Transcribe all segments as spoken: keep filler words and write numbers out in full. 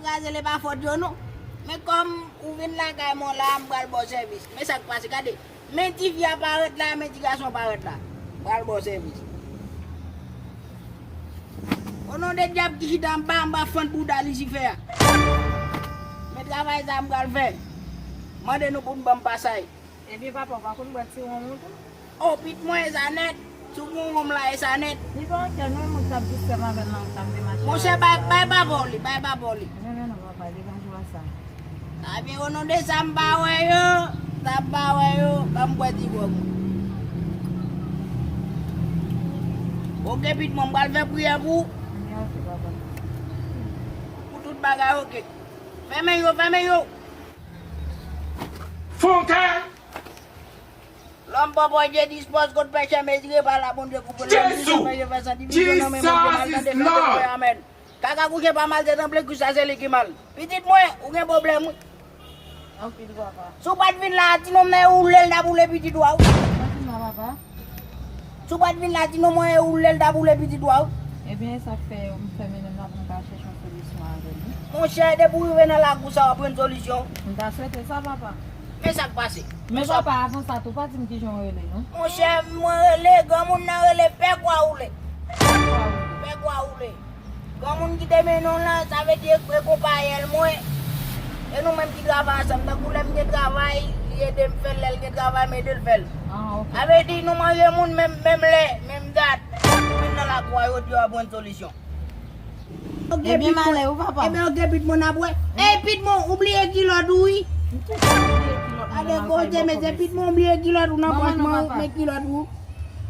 Kraze l, e pa fòt yo non. Men kòm ou vin lakay mwen la, m pral ba w sèvis. Men sa k pase, gade. Men ti fi a parèt la, men ti gason an parèt la. M pral ba w sèvis. O non de dyab ki chita anba, anba fann bouda Lisifè a. Men travay sa m pral fè. Mande nou pou n ban m pasay. Ebyen papa, w pa konn bwè ti wonm ou tou? O, pit mwen e sa nèt. Si w gen wonm la, e sa nèt. Li pa okenn wonm, ou t ap jis fè m avè l nan wout la, m te mache avè l. Monchè, bay, bay papa w li, bay papa w li. Non, non, non, papa, li pa jwe a sa. Ebyen, o non de sa m pa wè yo, sa m pa wè yo, ban m bwè ti gwòg. Oke, pit mwen, m pral fè priyè pou ou. Mèsi, papa. Pou tout bagay, oke. Fèmen yo, fèmen yo. Fon kè! Lòm pòpò, Dye dispòz kot pèchè mezire pa la, Bondye koupe l nan mizè, pèchè fè santi vizyon nan men Bondye, mal tande fè de kwe, amèn. Kaka kouche pa mal te tranble, Kris la se li ki mal. Pitit mwen, ou gen pwoblèm wi. Anpil papa. Si w pa t vin la, ti nonm nan e woule l t ap woule pitit ou a wi. Mwen vin la papa. Si w pa t vin la, ti nonm mwen e woule l t ap woule pitit ou a wi. Ebyen e sa k fè m fè mennen m la pou m ka chèche yon solisyon avè l wi. Monchè, depi w rive nan lakou sa, w ap jwenn solisyon. M ta swete sa papa. Men sa k pase. Men papa, avan sa tou, pa di m kijan w rele non. Monchè, mwen rele, granmoun nan rele Pè Kwa Woule. Pè Kwa Woule. Granmoun ki te mennen w lan, sa vle di e konpayèl mwen. E nou menm ki travay ansanm. Tankou lè m gen travay, li ede m fè l, lè l gen travay, m ede l fè l. Sa vle di nou manje moun menm, menm lè, menm dat. Vin nan lakou a, yo di w ap jwenn solisyon. Ebyen m ale wi papa. Ebyen oke, pit mwen, n ap wè. Ey, pit mwen, ou bliye kilòt ou wi. Gade koze, mesye, pit mwen, ou bliye kilòt ou nan pòch mwen, men kilòt ou.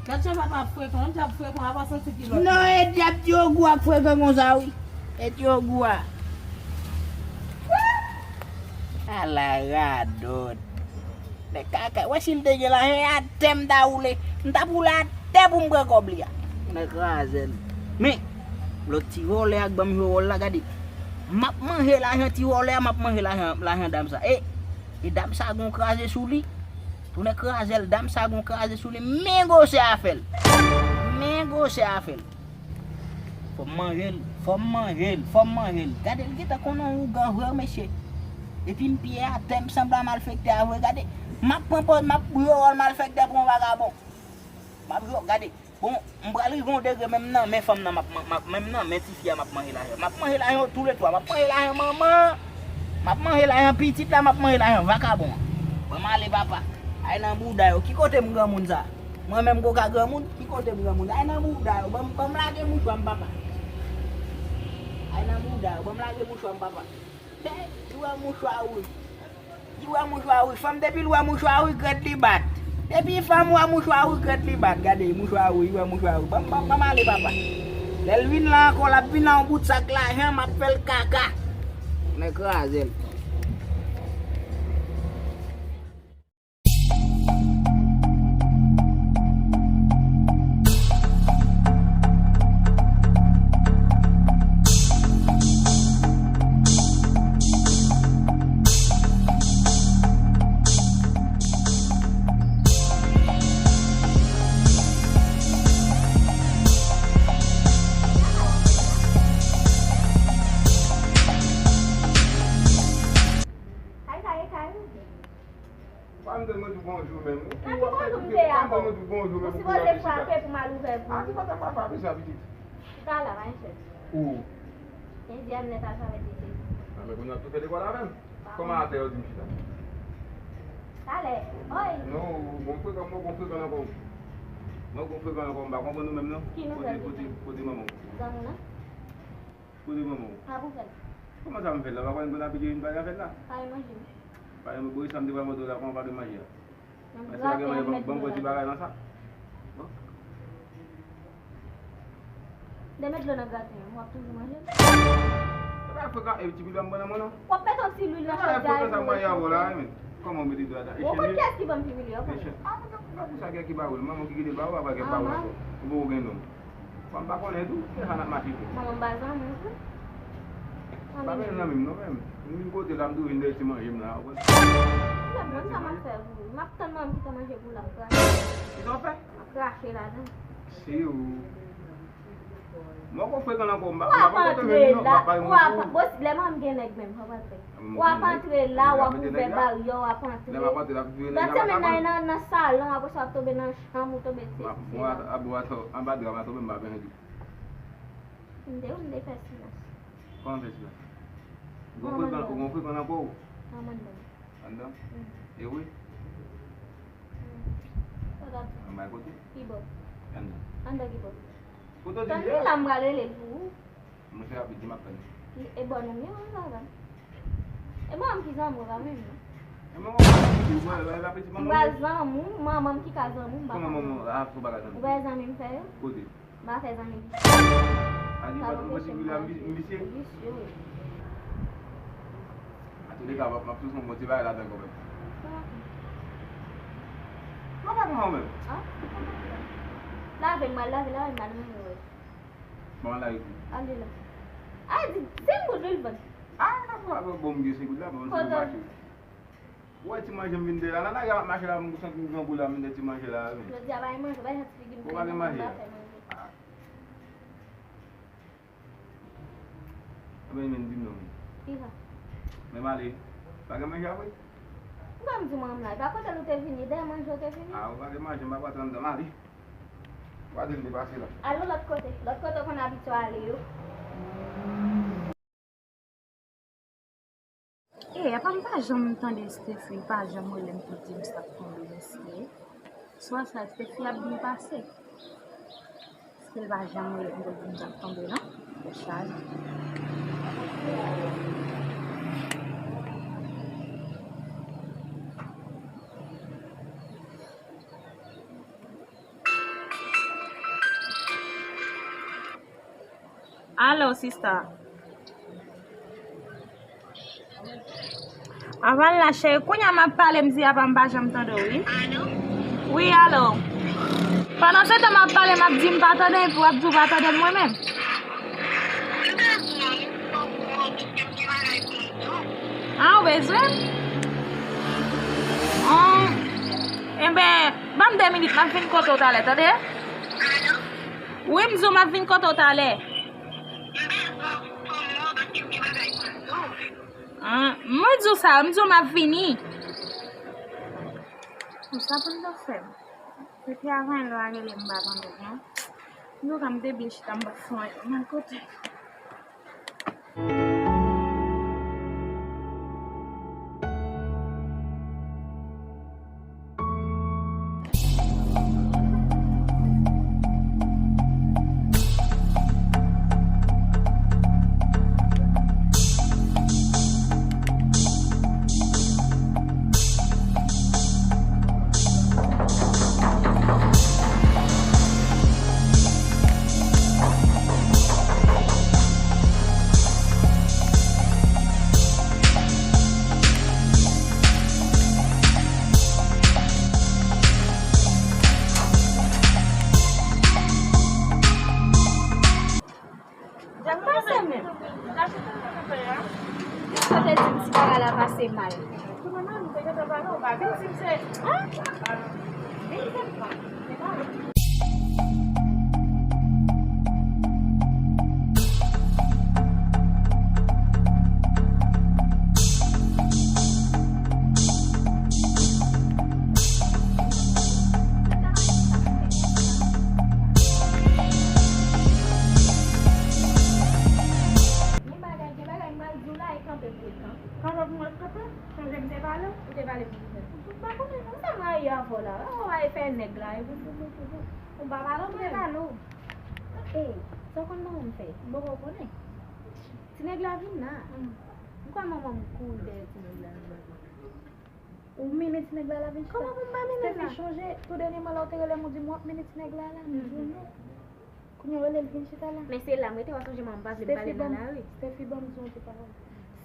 Gad jan papa ap frekan, yon dyab frekan, apa santi kilòt. Non, e dyab ti ogou a k frekan konsa wi. E ti ogou a. Ala radòt. Nèg kaka, wè si l te gen lajan, e atè m ta woule. M t ap woule atè pou m pran kòb li a. Nèg kraze l. Men, lòt ti vòlè a k ban m jwe wòl la, gade. M ap manje lajan ti vòlè a, m ap manje lajan, lajan dam sa. E, e dam sa gon kraze sou li. Tounen kraze l, dam sa gon kraze sou li. Men gwosè afè l. Men gwosè afè l. Fò m manje l, fò m manje l, fò m manje l. Gade l gentan konn yon ougan vre mesye. Epi m pye atè, m sanble a malfektè a vre, gade. M ap pran pòz, m ap jwe wòl malfektè pou yon vagabon. M ap jwe, gade. Bon, m pral rive yon degre menm nan men fanm nan, m ap, m ap, menm nan men tifi a, m ap manje lajan. M ap manje lajan yo touletwa, m ap manje lajan manman an. M ap manje lajan pitit la, m ap manje lajan vakabon an. Ban m ale papa. Ay nan bouda yo. Ki kote m granmoun sa? Mwen menm koka granmoun, ki kote m granmoun? Ay nan bouda yo, ban m, ban m lage mouchwa m papa. Ay nan bouda yo, ban m lage mouchwa m papa. Hey, li wè mouchwa wouj. Li wè mouchwa wouj. Fanm depi l wè mouchwa wouj, krèt li bat. Depi fanm wè mouchwa wouj, krèt li bat. Gade, mouchwa wouj, li wè mouchwa wouj. Ban m, ban m, ban m ale papa. Lè l vin la ankò, l ap vin la yon bout sak lajan, m ap fè l kaka. Mwen kraze l. Kay, kay, kay. Pa m tann mwen di w bonjou menm. Nan ki bonjou m te ye avè w? Ou sipoze frape pou m al ouvè pou ou. A, ki kote m pral frape sa, pitit? Chita la, pa gen chèz. Ou? Endyèm nèt al travèse chèz. Nan, men kounye a tou fè lekòl avè m. Kòman atè yo di m chita? Talè. Oy! Non, ou gon frekan, mwen gon frekan nan kò w. Mwen gon frekan nan kò w, m pa konprann ou menm non. Ki nouvèl? Kote, kote, kote manman w? Zanmi w lan? Kote manman w? Sa pou fè l. Kòman sa m fè l la? Pa konn konn abitye vin pale avè l la? Pale manje m. Pale manje, sa m te pral mande w la, kòman pale manje a? Mwen se pa gen manje, ban m, ban m pran ti bagay nan sa. Bon. Demet dlo nan graten an, w ap toujou manje l? Se pa frekan, e ti pil pa m pran nan mwen non. W ap mete yon ti lwil nan chòdyè a epi w mete. Kòman w mete dlo la? Ou konn kiyès ki ban m ti lwil yo, konnen? A, mwen pa pou sa, gen ki ba ou l. Manman w ki kite l ba ou, papa ki ba ou l ankò. Ou poko gen nonm. Bon, m pa konnen tou, se sa n ap mache tou. Manman m pa zanmi w vre. Pa gen zanmi m non menm. M vin kote la, m tou vin dèyè ti manje m la, ou konn. Mwen sa m ap fè pou ou. M ap tann manman m kite manje pou ou la, m krache. Kisa w fè? M ap krache ladan. Si ou. Mwen kon frekan nan kò, m pa, w ap antre la, w ap, bon, lè manman m gen nèg menm, w ap antre. W ap antre la, w ap ouvè baryè, w ap antre. Lòt semèn nan, nan, nan salon, apre sa w ap tonbe nan chanm ou, tonbe sesi la. Anba dra m a tonbe, m pa bezwen di. M te, m te fè silans. Kòman fè silans? Ou gon frekan, ou gon frekan nan kò w? Anndan. Anndan? E wi? Anba kote? Ki bò? Anndan. Anndan ki bò? Kote w di li a? Tann li la, m pral rele l pou ou. Mwen se rapid, di m ap tann. E bò nou ye, wi, papa. E bò m ki zanmi w, pa menm non. E mwen, mwen, mwen, mwen, mwen, mwen, mwen, mwen, zanmi w, manman m ki ka zanmi w, m pa zanmi w. Kòman manman w, a, ou pa ka zanmi? Ou pa zanmi m fè yo? Kote? M pa fè zanmi visye. A di, pa zanmi visye, m visye. Visye, wi. An tou de ka, m ap, m ap sou son bon ti bagay ladan kanmenm. Sa va fè? Mwen pa konn menm. Lave, m pral lave, lave, m pral manje, wi. Bon, la, epi. Ale la. A di, senk goud lwil vant. A, nan fwa, bon, m gen senk goud la, bon, m se mache. Ou wè ti manje m vin de la, nan lari a m ap mache la, m santi m grangou la, m vin de ti manje la, wi. Jodi a pa gen manje, pa gen ti figi m fè, m pa fè manje. Ou pa gen manje? A. Ebyen, men di m non, men. Ki sa? Men m ale. Pa gen manje apre? M pa m di manman m la, e pa kote l ou te vini, dèyè manje ou te vini? A, ou pa gen manje, m pa pral tann dan, m ale. Ou pa di m depase la. Al yon lòt kote. Lòt kote ou konn abitye ale yo. E, apa m pa janm tande Stephy, li pa janm rele m pou di m sa k tonbe, mesye. Swa sa, Stephy ap byen pase. Paske l pa janm rele m pou di m sa k tonbe, non. Tèt chaje. Alo, sista. Avan la, cheri, kounye a m ap pale, m di apa m pa janm tande w, wi. Wi, alo. Pandan se tan m ap pale, m ap di m pa tande, epi w ap di w pa tande m mwen menm. A, ou bezwen? Enben, ban m de minit, m ap vin kote w talè, tande? Wi, m di w m ap vin kote w talè. Mwen di w sa, m di w m ap vini. Sa pou l ta fè m. Depi avan lè a rele m pa tande, non. M di w ka m te byen chita, m pa fè anyen. Mwen kote. Sa k pase menm? Sa te di m ti bagay la pase mal. Pou mwen menm, m te gentan pale w, pa vin di m se, a? Vin di m pa. Gen bagay, gen bagay m pral di w la, e kanpe pou l kanpe. Kanpe pou mwen kanpe? Sonje m te pale w? Ou te pale pou kisa? M pa konnen non, sa m rayi avè w la. Ou pa fè nèg la, e pou, pou, pou, pou, pou. Ou pa pale w, m te pale w. E, sa w konn manman m fè? M poko konnen. Ti nèg la vin la. M kwè manman m kouri dèyè ti nèg la nan bagay. Ou mennen ti nèg la la vin chita. Kòman pou m pa mennen l la? Stephy, chonje, tou dènyèman lè w te rele m, ou di m w ap mennen ti nèg la la, m di w non. Kounye a w rele l vin chita la. Men se la m rete, w a sonje manman m pa vle m pale nan lari. Stephy, ban m di w yon ti pawòl.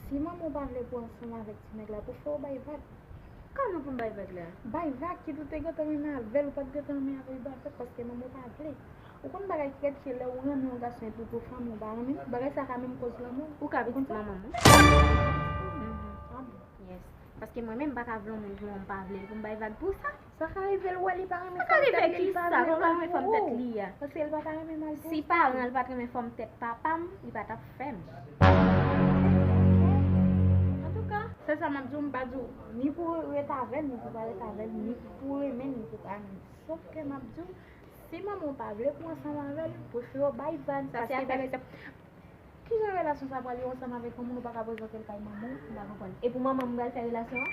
Si manman w pa vle pou w ansanm avèk ti nèg la, pou fè w bay vag. Kòman pou m bay vag la? Bay vag, kit ou te gentan renmen avè l, ou pa t gentan renmen avè l bay vag, paske manman w pa vle. Ou konn bagay ki rèd, se lè ou renmen yon gason epi w fanmi w pa renmen l. Bagay sa ka menm koz lanmò. Ou ka pitit manman m, wi. Mhm. Ah bon? Yes. Paske mwen menm m pa ka vle yon moun pou mwen m pa vle l pou m bay vag pou sa. Sa ka rive l wè li pa renmen fòm tèt li, li pa vle l pou ou. Paske li pa ta renmen mal pou ou. Si paran l pa t renmen fòm tèt papa m, li pa t ap fè m. Antouka. Se sa m ap di w, m pa di w ni pou w ret avè l, ni pou w pa ret avè l, ni pou w renmen l, ni pou w pa renmen l. Sòf ke m ap di w, si manman w pa vle pou w ansanm avè l, prefere w bay vag. Sa se afè. Kijan relasyon sa pral ye ansanm avèk yon moun ou pa ka prezante l kay manman w? M pa konprann. E pou manman m pral fè relasyon an?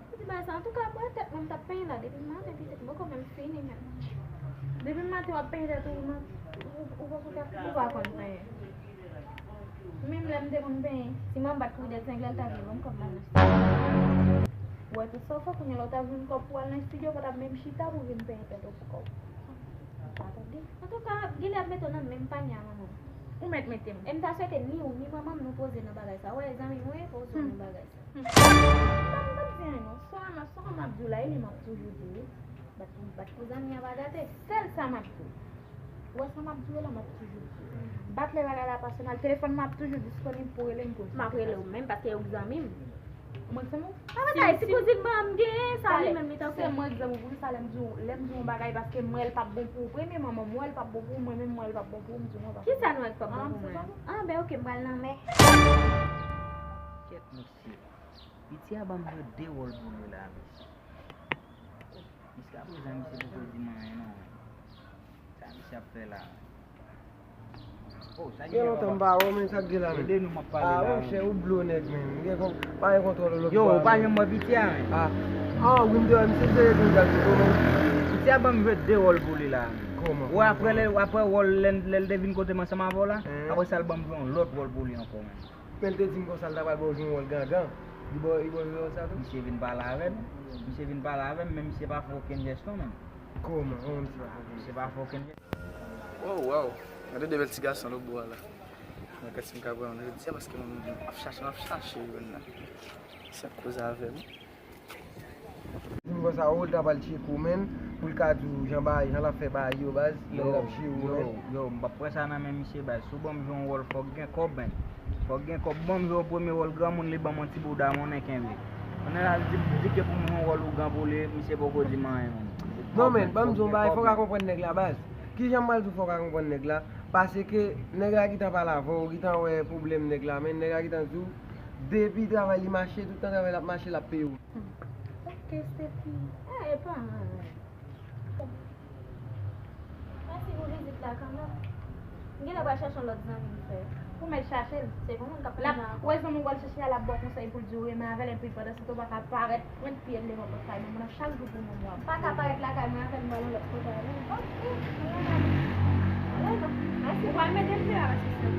Ou di bagay sa, antouka, bwè tèt mwen, m t ap penyen la depi maten, pitit, m poko menm fini menm. Depi maten w ap penyen tèt ou, ou, ou, ou pa konn penyen. Menm lè m te konn penyen, si manman m pa t kouri dèyè l, senk lè l ta vin ban m kòb la nan estidyo. Ou wè tout sa w fè, kounye a la w ta jwenn kòb pou w al nan estidyo, ou pa t ap menm chita pou w vin penyen tèt ou pou kòb. Ou pa tande? Antouka, genlè ap mete w nan menm panye a manman m. Ou mèt mete m. E m ta swete ni ou, ni manman m nou poze nan bagay sa. Ou wè, zanmi mwen, poze w nan bagay sa. Hmm. M pa, m pa di anyen non. Sa, sa m ap di w la, e li m ap toujou di w. Bat pou, bat pou zanmi an pa gate. Sèl sa m ap di w. Ou wè sa m ap di w la, m ap toujou di w. Bat lè bagay la pase mal. Telefòn mwen ap toujou disponib pou rele m pou di. M ap rele w menm paske ou zanmi m. Mwen se mwen. Avantaj, si kouzin ban m genyen, sa li menm li tankou. Se mwen egzanp ou pou sa lè m di w, lè m di w yon bagay paske m wè l p ap bon pou ou. Premyèman, mwen wè l p ap bon pou ou, mwen menm m wè l p ap bon pou ou, m di w non. Kisa nou wè k p ap bon pou mwen? Ah, ben oke, m pral nan mè. Kèt mesye. Piti a ban m jwe de wòl pou li la, mesye. Jiskaprezan, misye poko di m anyen non. Sa misye ap fè la? Oh, sa gen lontan m pa wè w, men sa k gen la, men? Ede nou, m ap pale la, men. Ah, monchè, ou blo nèg, men. M gen kon, pa gen kontwòl lòt bò a, men. Yo, ou pa janm wè piti a, men? Ah, ah, wi, m te wè misye sere tou, gad pito, men. Piti a ban m jwe de wòl pou li la, men. Kòman? Ou wè, apre lè, apre wòl, lè, lè l te vin kote m ansanm avè w la, apre sa, l ban m jwe yon lòt wòl pou li ankò, men. Men l te di m konsa l ta pral ba w jwe yon wòl gangan. Li ba w, li ba w jwe wòl sa tou? Misye vin pale avè m. Misye vin pale avè m, men misye pa fè okenn jès non, menm. Kòman? Kòman misye pa fè okenn jès? Misye pa fè okenn jès. Waw, waw. Gade de bèl ti gason lòt bò a la. Mwen gade si m ka pran yon jodi a paske mwen menm ap chache, m ap chache youn la. Sa k koze avè m. Di m konsa, ou, l ta pral tcheke w, menn, pou l ka di w jan bagay, jan l ap fè bagay yo, baz, lè l ap jere w, menn. Yo, yo, m p ap pran sa nan men misye, baz. Si w ban m jwe yon wòl, fòk gen kòb, menn. Fòk gen kòb. Ban m jwe yon premye wòl granmoun, li ban m yon ti bouda monnen kenbe. Kounye a l di, di ke pou m jwe yon wòl ougan pou li, misye poko di m anyen, menn. Non, menn, ban m di w yon bagay, fò w ka konprann nèg la, baz. Kijan m pral di w fò w ka konprann nèg la? Paske nèg la gentan pale avè w, ou gentan wè pwoblèm nèg la, menn, nèg la gentan di w, depi travay li mache, tout tan travay l ap mache, l ap peye w. Hmm. Ok, Stephy. Ah, e pa mal. Mèsi pou vizit la kanmenm. M genlè pral chache yon lòt zanmi m fè. Ou mèt chache l. Se pou moun k ap pran jan ankò. L ap, wè zanmi w pral chache a, l ap ba w konsèy pou l di w renmen avè l, epi pandan se tan w pa ka parèt pwent pye l devan pòt kay mwen, mwen ap chak jou pou mwen mwa. M pa ka parèt lakay mwen avè l, m pral yon lòt kote avè l. Ok, mwen renmen avè l. Alèz, mèsi. Ou pral mete m deyò avèk se sèl.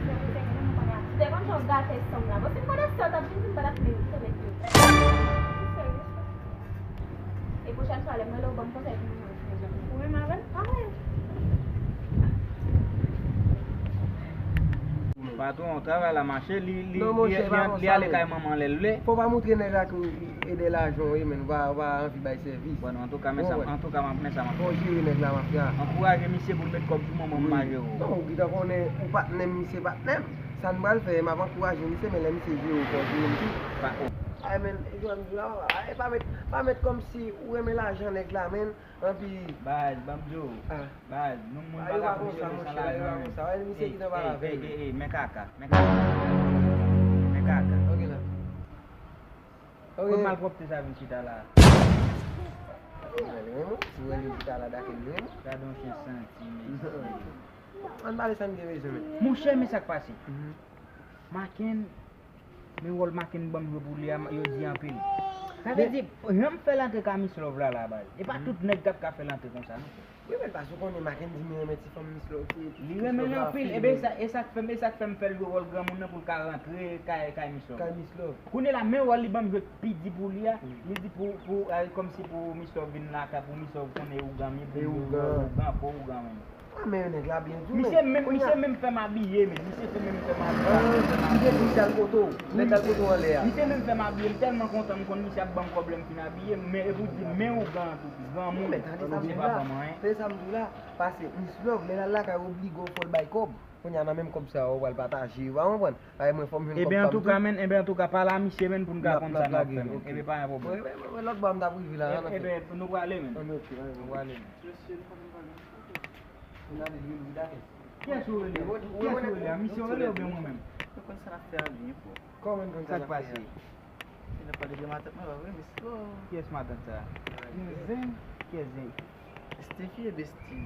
Se pou se ke mwen pa ka. Si te konn jan w gate san m la. Bon, si m konnen sa w t ap vin di m pa t ap merite met yo. Ou serye, sa? E pwochèn fwa, lè m rele w, ban m konsèy pou mwen. Ou renmen avè l? Pa vre? Patwon, travay la mache, li, li, li, li, li ale kay manman lè l vle. Fò w pa montre nèg la ke w ede lajan w ye, menn, ou pa, ou pa anvi bay sèvis. Bon, antouka, men sa, antouka, men sa m ap fè. Fò w jere nèg la, mafya. Ankouraje misye pou l met kòb sou manman m, majè w. Non, ou gentan konnen ou patnè m, misye patnè m. Sa n pral fè, m ap ankouraje misye, men lè misye jere w, fò w jere m tou. Ay, menn, e jwè m di w la, ay, pa met, pa met kòmsi ou renmen lajan nèg la, menn. Anpi. Baz, ban m di w. Ah. Baz, nou moun pa ka fonksyone san lajan, menn. Sa, wè, misye ki nan pale avè l. Ey, ey, ey, men kaka, men kaka. Men kaka. Ok, la. Ok. Kot malpwòpte sa vin chita la? Li renmen w, si w wè li chita la, dakè li renmen w. Gade yon chen santi, mesye. Ann pale sa n gen bezwen, men. Monchè, men sa k pase. Mhm. Maken, men wòl Maken ban m jwe pou li a, yo di anpil. Sa vle di, jan m fè l antre kay Miss Love la, la, baz. E pa tout nèg k ap ka fè l antre konsa, non. Wi, men paske w konnen Maken di m renmen ti fanm Miss Love, ti, ti Miss Love la anpil. Li renmen l anpil. Eben, e sa, e sa k fè m, e sa k fè m fè l jwe wòl granmoun nan pou l ka rantre kay, kay Miss Love. Kay Miss Love. Kounye la, men wòl li ban m jwe pi di pou li a, li di pou, pou, eh, kòmsi pou Miss Love vin lakay, pou Miss Love konnen ougan m ye, pou l jwe wòl ougan, fo ougan menm. Ah, men nèg la byen di w, men. Misye menm, misye menm fè m abiye, men. Misye fè menm fè m abiye. Ah, misye di misye al kote w. Nèg al kote w anlè a. Misye menm fè m abiye. M tèlman kontan, m konn misye ap ban m kòb lè m fin abiye. Men epi w di men ougan an tou, granmoun. Wi, men tande sa m di w la. Tande sa m di w la. Pase Miss Love, lè l al lakay, oblije w fò l bay kòb. Kounye a nan menm kòb sa yo, ou pral pataje, ou pa konprann? Ay, mwen fò m jwenn kòb pa m tou. Ebyen, antouka, menn, ebyen, antouka, pale a misye, menn, pou n ka konn sa n ap fè, menn. Ebyen, pa gen pwoblèm. Wi, wi, wi, lòt bò a m t ap rive la, ann fè. Ebyen, nou prale, menn. Ann, ok, ann. Nou prale, menn. Kiyès ou rele? Kiyès ou rele? A misye ou rele oubyen mwen menm? Nou konn sa n ap fè a byen, bro. Kòman n konn sa n ap fè a? Sa k pase? Fini pale de matant mwen, pa vre, mesye? Kiyès matant sa? Gen zen? Kiyès zen? Stefie, besti.